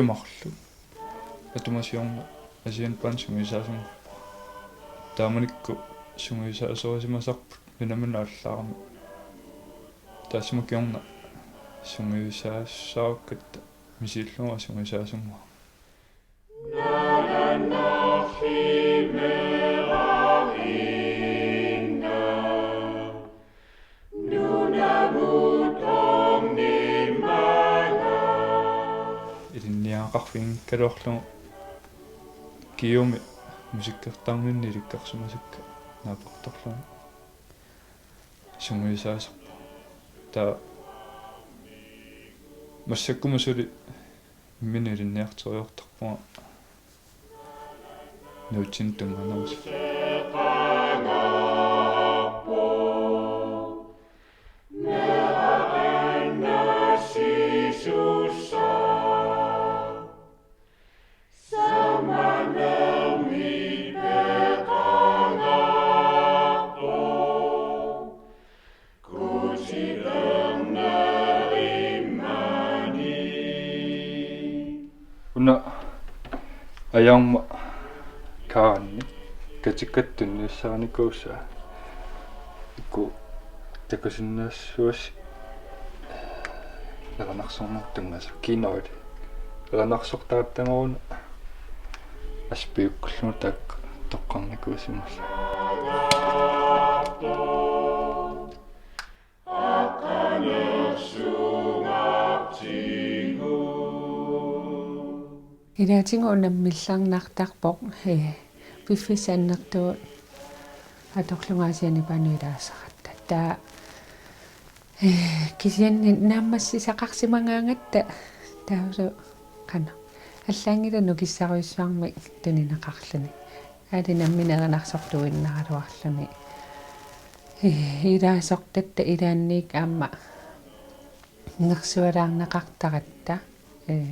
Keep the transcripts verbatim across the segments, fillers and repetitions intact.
Marluk. Atumasioorna Asia Nipaan sungiusaasunngorpoq. Taamanikkut sungiusaasorisimasarput nunaminnut aallaarami. Taassuma kingorna sungiusaassaakkatta misillunga sungiusaasunngorpoq. Ilinniagaqarfiginngikkaluarlugu Kiumi musikkertarninni ilikkarsimasakka naapertorluni sungiusaaserput. Taava massakkumut suli imminut ilinniarteriartorpunga nuutsinni tungaanut. Una ajarma kaanni katikkatta tunniussaanikuusaa. Uku takusinnaassuassi erinarsornermut tunngasut kinoili. Erinarsortaqattaaruna assut piukkullugu taakku toqqarnikuusimallugu. Ilaatigut unammillarnartarpoq, ee, piffissap annertuut atorlugu Asia Nipaanut ilaasaratta. Taava, ee, kisianni naammassisaqarsimagaangatta taavalu qanoq. Allaanngilaq nukissarujussuarmik tunineqarluni. Aali nammineq erinarsortuinnaraluarluni. Ee, ilaasortatta ilaanniit aamma nersualaarneqartaratta. Ee,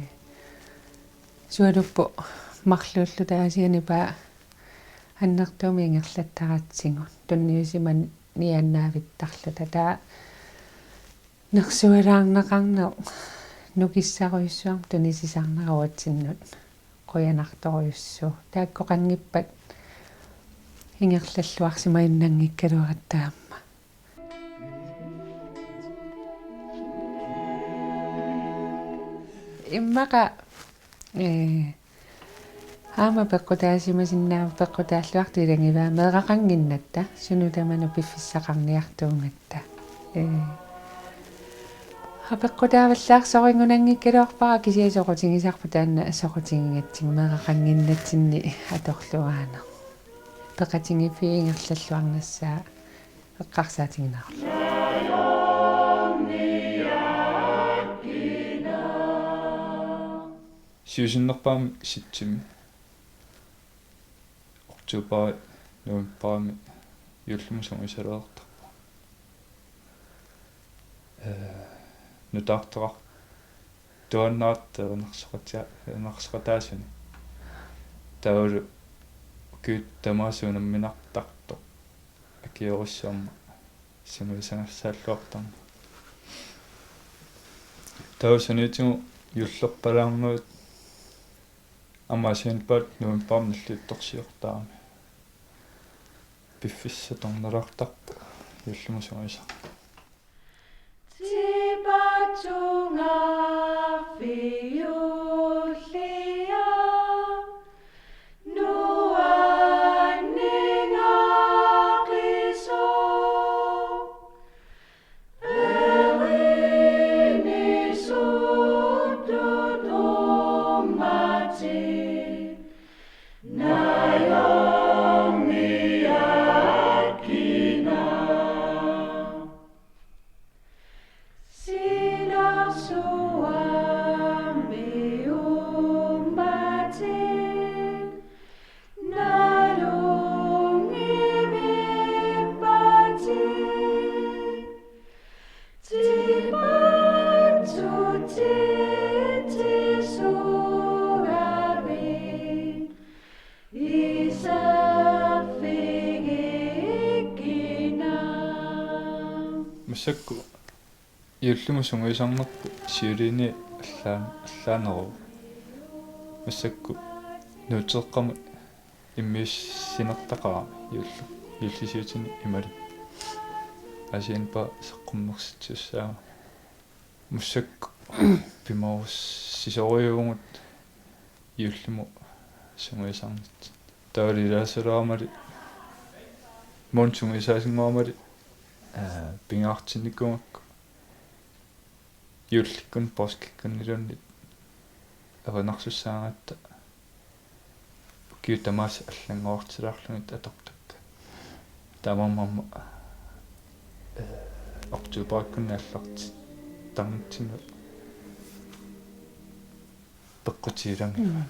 sualupput marluulluta Asia Nipaa annertuumik ingerlattaratsigu. Tunniusimaniaannaavittarluta. Taava nersualaarneqarneq nukissarujussuarmik tunisisarnera uatsinnut qujanartorujussuuvoq. Taakkoqanngippat ingerlalluarsimaginnanngikkaluaratta aamma. Immaqa, ee, aamma peqqutaasimasinnaavoq, peqqutaalluartut ilagivaa meeraqannginnatta, sunut tamanut piffissaqarniartuugatta. Ee. Apeqqutaavallaarsoringunanngikkaluarpara kisianni soqutigisarput taanna soqutigigatsigu meeraqannginnatsinni atorluaannaq. Peqatigiiffiit ingerlalluarnissaa eqqarsaatiginerullugu. Siusinnerpaamik september, oktober, november juullimi sungiusalereertarpunga. Ee, nutaartoqartuaannaratta erinarsoqatia-, erinarsoqataasuni. Taavalu ukiut tamaasa unamminartartoq akiorujussuarmik sungiusagassalluartarmat. Taava saniatigut juullerpalaarnerit aamma Asia Nipaat novembarimi nalliuttorsiortarami. Piffissaq tornalaartarpoq juullimi sungiusaq. Massakkut juullimi sungiusarnerput siuliini allaan-, allaaneruvoq. Massakkut nuuteqqami immiussinertaqaaq juulli-, juullisiutini imaluunniit Aasianni Paa saqqummersitsissaanga. Massakkut pimarussisorujuuvugut juullimut sungiusarnitsinni. Taavalu ilaasulaarmali imaluunniit sungiusaasinnguamali, aa, pingaartinnikkumagakku juullikkut poorskikkunniluunniit erinarsussaagatta ukiut tamaasa allanngortilaarlugit atortakka. Taamaammat, ee, oktoberikkunni aallartittarnitsinni peqqutigilaarlugit. Mm.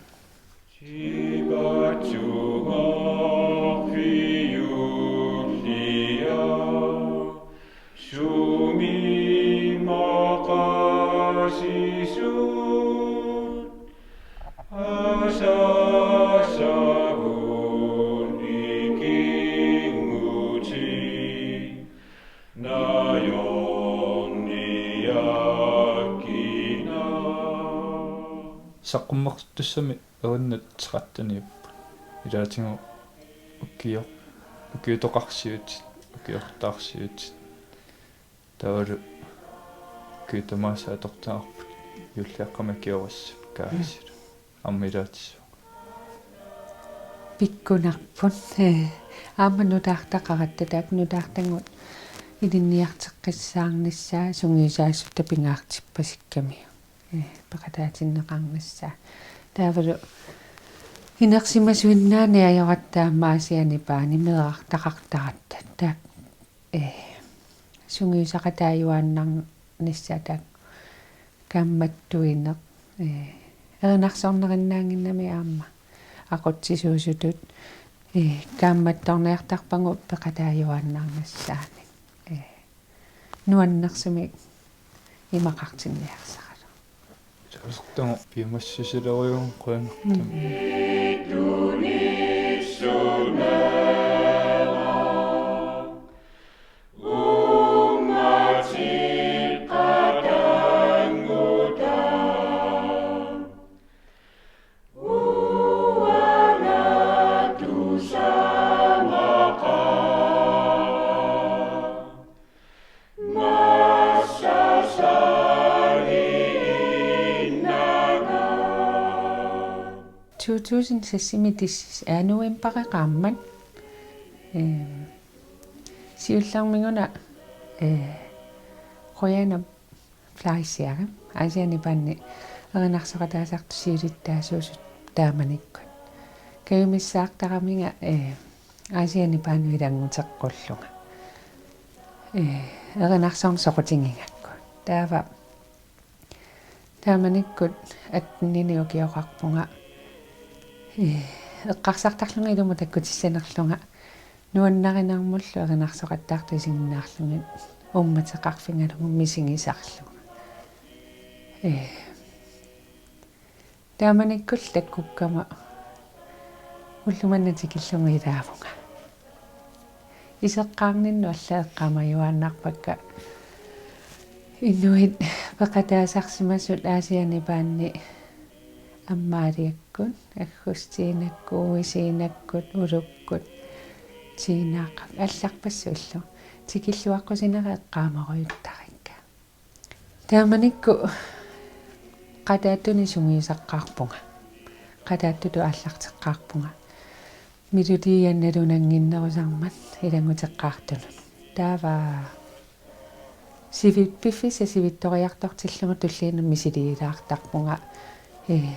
Saqqummertussami erinnat tretteniupput. Ilaatigut ukioq-, ukiutoqarsiutit, ukiortaarsiutit. Taavalu ukiut tamaasa atortagaqarput juulliaqqami akiorissap kaasila. Aamma ilaatigut. Pikkunarpoq, ee, aamma nutaartaqaratta, taakku nutaartagut ilinniarteqqissaarnissaa sungiusaasutta pingaartippasikkamiuk. Ee, peqataatinneqarnissaa. Taavalu inersimasuinnaani ajoratta aamma Aasianni Paani meerartaqartaratta. Taakku, ee, sungiusaqataajuaannarnissaa taakku kaammattuineq, ee, erinarsornerinnaannginnami aamma aqutsisuusutut, ee, kaammattorniartarpagut peqataajuaannarnissaanik. Ee, nuannersumik imaqartinniarsaralugu. Taasartagut piumassusilerujuugut qujanartumik. Mm. To tusind seksimi tis-, aa, novembarip qaammat, ehm, siullermik una, eh, Qujanaq Fleischerip Aasianni Paani erinarsoqataasartut siulittaasuusut taamanikkut. Kajumissaartaraminga, ee, Aasianni Paanut ilannguteqqullunga. Ee, erinarsorneq soqutigigakku. Taava taamanikkut attenini ukioqarpunga, ee, eqqarsartarlunga ilumut takkutissanerlunga. Nuannarinarmullu erinarsoqattaartut isiginnaarlugit uummateqarfigalugu misigisarlunga. Ee. Taamanikkullu takkukkama ulloq manna tikillugu ilaavunga. Iseqqaarninnut allat eqqaamajuaannarpakka inuit peqataasarsimasut Aasianni Paani ammaaliakkut, aggustiinakkut, uisiinakkut, ulukkut, tiinaaqakkut, allarpassuillu. Tikilluaqqusinera eqqaamarujuttarikka. Taamanikkut Qataattunik sungiusaqqaarpunga. Qataattutut aallarteqqaarpunga. Melodiiannalu nannginnerusarmat ilannguteqqaartunut. Taava sivi-, piffissaq sivitsoriartortillugu tulliinnaq misiliilaartarpunga. Ee,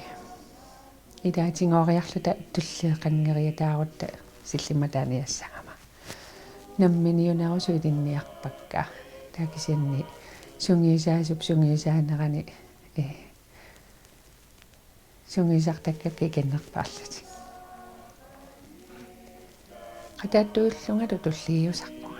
ilaatigooriarluta tulleeqanngeriataarutta sillimmataaniassagama. Namminiunerusoq ilinniarpakka. Taava kisianni sungiusaasup sungiusaanerani, ee, sungiusartakkakka ikinnerpaarlutik. Qataattuullungalu tulliiusarpunga.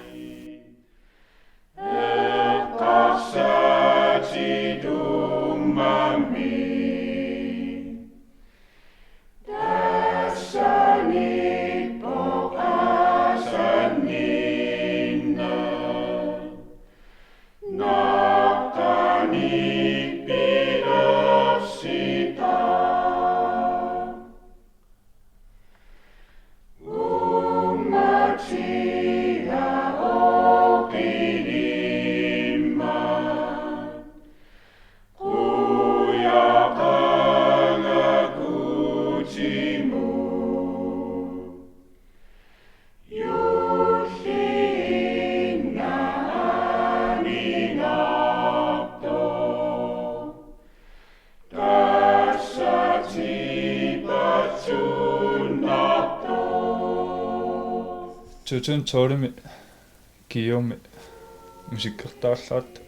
to tusind tolv-imi Kiumi musikkertaallaratta.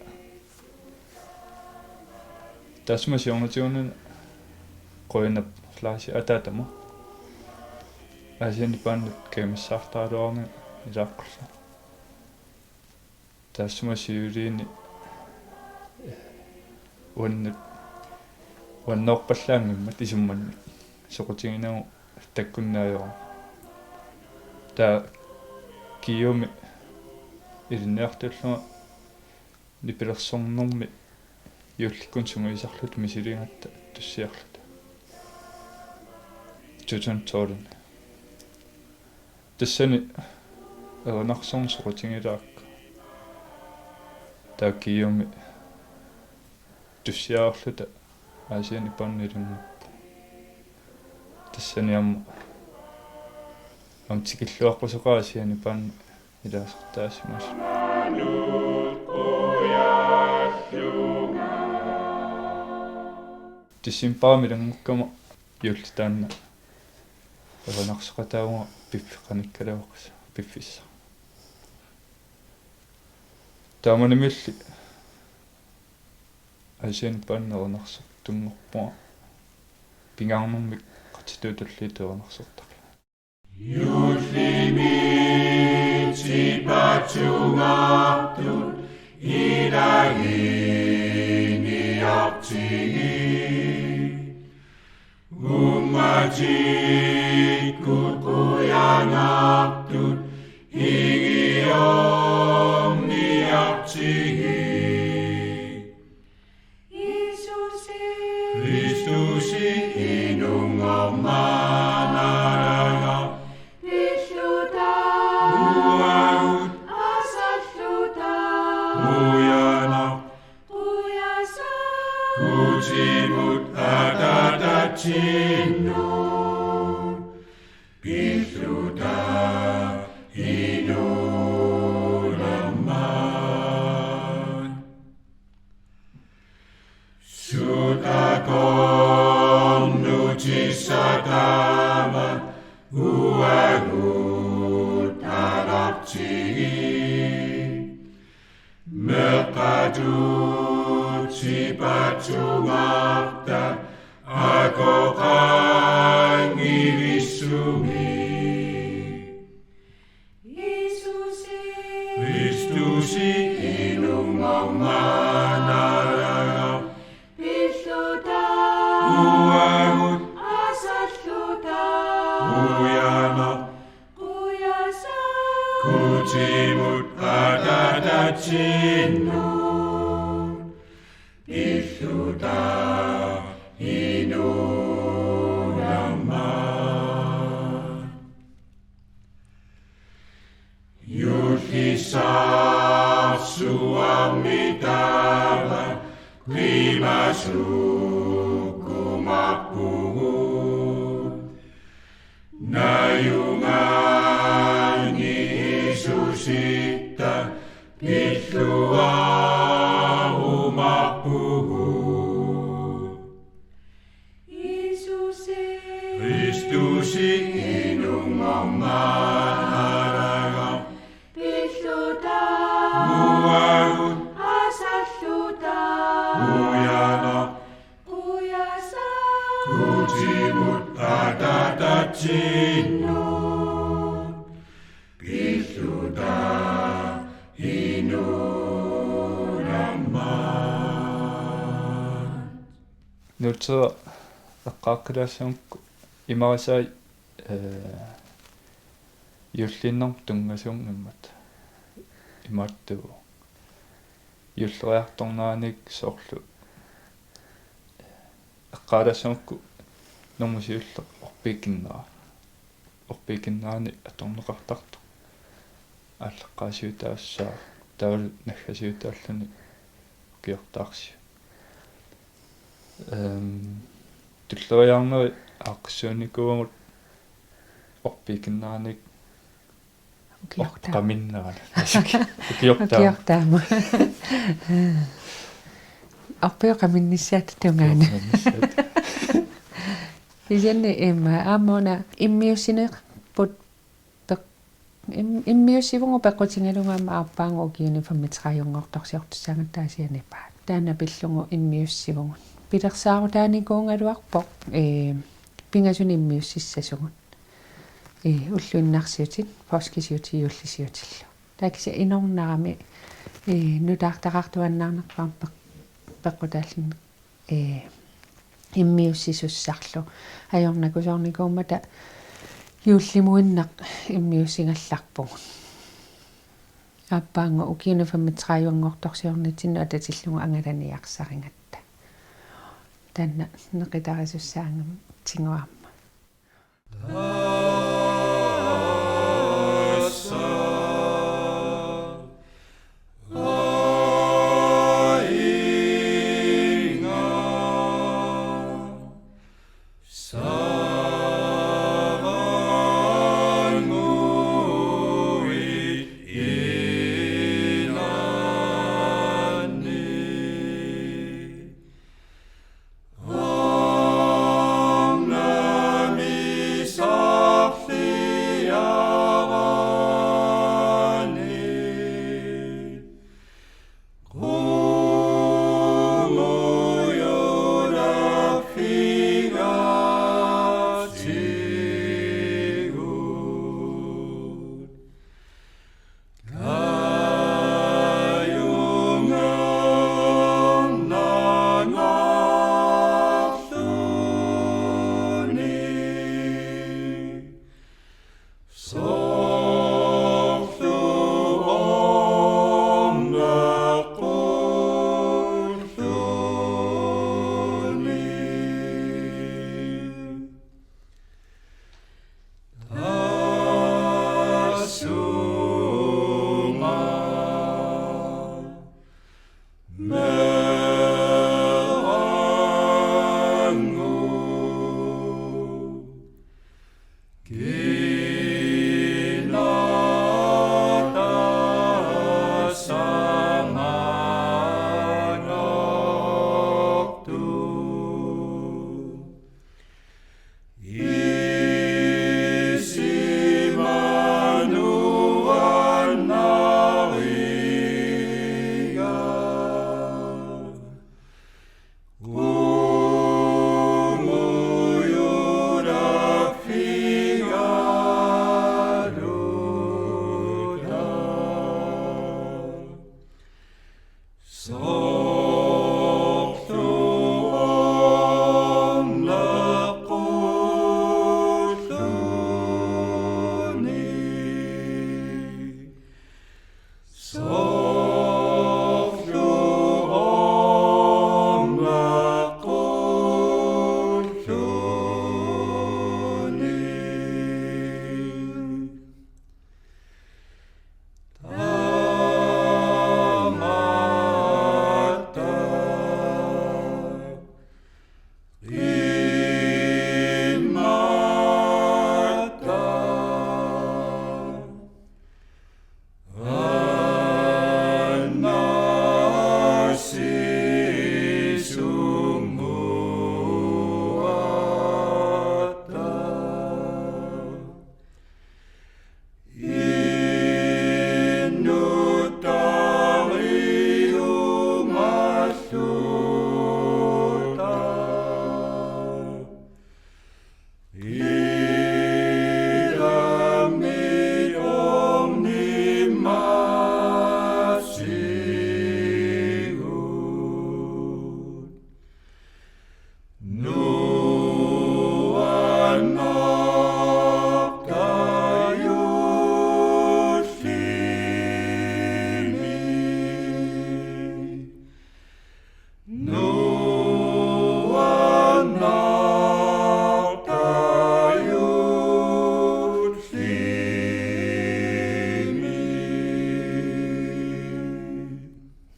Taassuma siornatigunani qujanaq Lars ataatama Aasianni Paanni kajumissaartaraluarnanga ilaaqqullugu. Taassuma siuliini uannut, uannoorpallaanngimmat isummannik soqutiginagu takkunnaajorama. Taava Kiumi ilinniartuullunga nipilersornermi juullikkut sungiusarluta misiligatta tussiarluta. Tusind tolv. Tassani erinarsorneq soqutigilaakka. Taava Kiumi tussiarluta Aasianni Paanni ilungerpoq. Tassani aamma, aamma tikilluaqqusoqaaq Aasianni Paanni ilaasortaasimasut. Decembarimi ilanngukkama juulli taanna erinarsoqataavunga piffeqanikkaluaqus piffissaq. Taamanimiilli Aasianni Paanni erinarsortunngorpunga pingaarnermik qatituutulliit erinarsortarlunga. Juullimi tipatungaartut ilagiinniartigit. Uummatikkut qujanartut igiorniartigit. Kristusi inunngormaanalaga pilluta uagut asalluta qujanaq qujasaq Guutimut ataatatsinnut pilluta inuunermat. Suut akornutissat taama uagut anartigit. Meeqqatut tipatungaarta akoqanngivissumik. Kristusi inunngormaanalaga pilluta uagut asalluta qujanaq qujasaq Guutimut ataatatsinnut pilluta inuunermat. Juullissarsuarmi taava qimasukkumaarpugut. Najugani Jiisusitta pilluarumaarpugut. Kristusi inunngormaanalaga pilluta uagut asalluta qujanaq qujasaq Guutimut ataatatsinnut pilluta inuunermat. Nutseraq eqqaaqqilaassagukku imarisai, ee, juulliinnarmut tunngasuunngimmat imaattuuvoq. Juulleriartorneraniit soorlu eqqaalaassagukku normu siulleq orpiikinnera. Orpiikinnerani atorneqartartoq aalleqqaasiutaassavaa taavalu naggasiutaalluni ukiortaarsiuk. Ehm, tulleriiaarneri aaqqissuunnikuugamik orpiikinnerani ukiortaa-, oqqaminnerani. Ukiortaa-, ukiortaama. Orpioqaminnissaata tungaanut. Orpioqaminnissaata. Kisianni immaqa aamma una immiussinerput peq-, Im-, immiussivugut peqqutigalugu aamma aappaangut ukiuni femogtredive-nngortorsiortussaagatta Aasianni paat. Taanna pillugu immiussivugut. Pilersaarutaanikuugaluarpoq, ee, pingasunik immiussissasugut. Ee, ulluinnarsiutit, poorskisiutit, juullisiutillu. Taava kisianni inornarami, ee, nutaartaqartuaannarnerpaamik peq-, peqqutaalluni, ee, immiussisussarlu. Ajornakusoornikuummata juullimuinnaq immiussigallarpugut. Aappaangut ukiuni femogtredive-nngortorsiornitsinnut atatillugu angalaniarsarigatta. Taanna neqitarisussaagamiuk tiguaamma.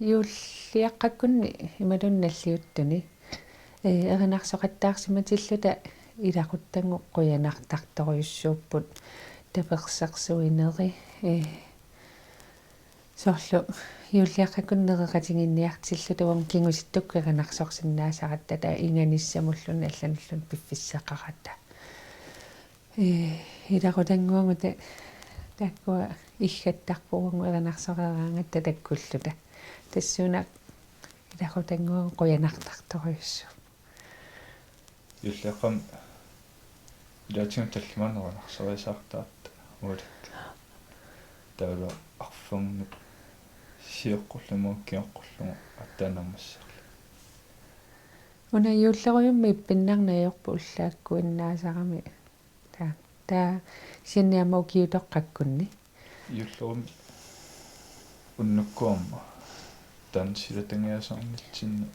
Juulliaqqakkunni imaluunniit nalliuttuni, ee, erinarsoqattaarsimatilluta ilaquttagut qujanartartorujussuupput tapersersuineri, ee, soorlu juulliaqqakkunni nereqatigiinniartilluta uagut kingusittukkut erinarsorsinnaasaratta, taava inganissamulluni allanulluunniit piffissaqarata. Ee, ilaqutannguagut ta-, Taakkua iggattarpugut erinarsoreeraangatta takkulluta. Tassuuna ilaqutannguagut qujanartartorujussuupput. Juulliaqqami ilaatigut tallimaneq erinarsorisartaratta uagut. Taavalu arfernit sioqqullugu kingorqullugu aatsaat naammassereerluni. Una juullerujummi ippinnarneq ajorput ullaakkuinnaasarami. Taava, taava kisianni aamma ukiutoqqakkunni. Juullerummi unnukkut aamma taanna silatangiasaarnitsinni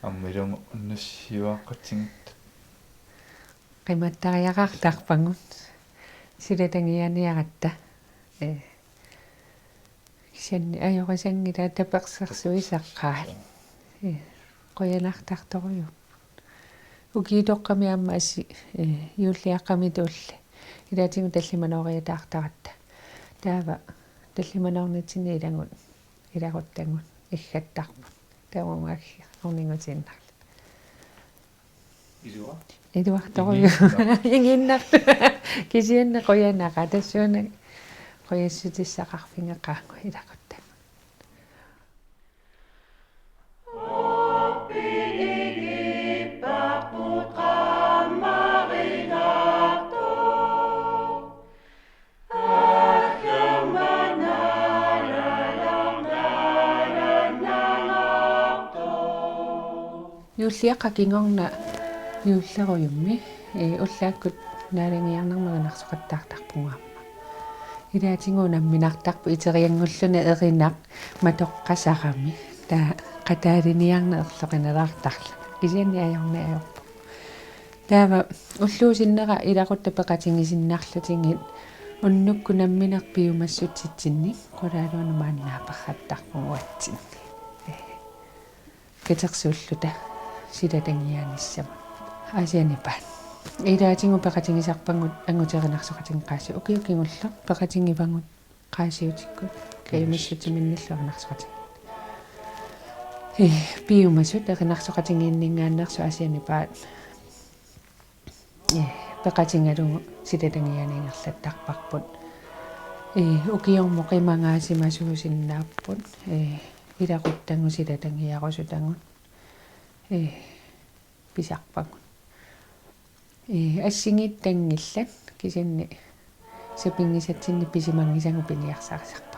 aamma ilumut unnussiuaqqatsinngitsoq. Qimattariaqartarpagut silatangiaaniaratta. Ee. Kisianni ajorasanngilaq tapersersuisaqqaat. Ee, qujanartartorujuupput. Ukiutoqqami aamma assi, ee, juulliaqqami tulli. Ilaatigut tallimanooriataartaratta. Taava tallimanoornitsinni ilagut, ilaquttagut iggattarput. Taava uunga aggi ornigutiinnarluta. Ilua? Iluartorujuk. Igiinnarlugu. Igiinnarlugu. Kisianni qujanaqaaq tassuuna qujassutissaqarfigeqaagut ilaquttagut. Juulliaqqap kingorna juullerujummi, ee, ullaakkut naalagiarnermut erinarsoqattaartarpugut aamma. Ilaatigut unamminartarpoq iterianngulluni erinaq matoqqasarami. Taava qataaliniarneq erloqinalaartarluni. Kisianni ajorneq ajorpoq. Taava ulluup sinnera ilaquttat peqatigisinnarlutigit unnukkut nammineq piumassutsitsinni qulaaluanut maani naaperrattarpugut uatsinni. Ee, katersuulluta silatangiaanissamut. Aasianni paat. Ilaatigut peqatigisarpagut angutit erinarsoqatigiit Qaasiup, ukioq kingulleq peqatigivagut Qaasiutikkut. Kajumissutsiminnillu erinarsoqatigiit. Ee, piumasut erinarsoqatigiinninngaanneersut Aasianni paat. Ee, peqatigalugu silatangiaani ingerlattarparput. Ee, ukiormut qimangaasimasuusinnaapput. Ee, ilaquttagut silatangiarusutagut. Ee, pisarpagut. Ee, assigiittanngillat kisianni sapinngisatsinni pisimanngisagut piniarsarisarput.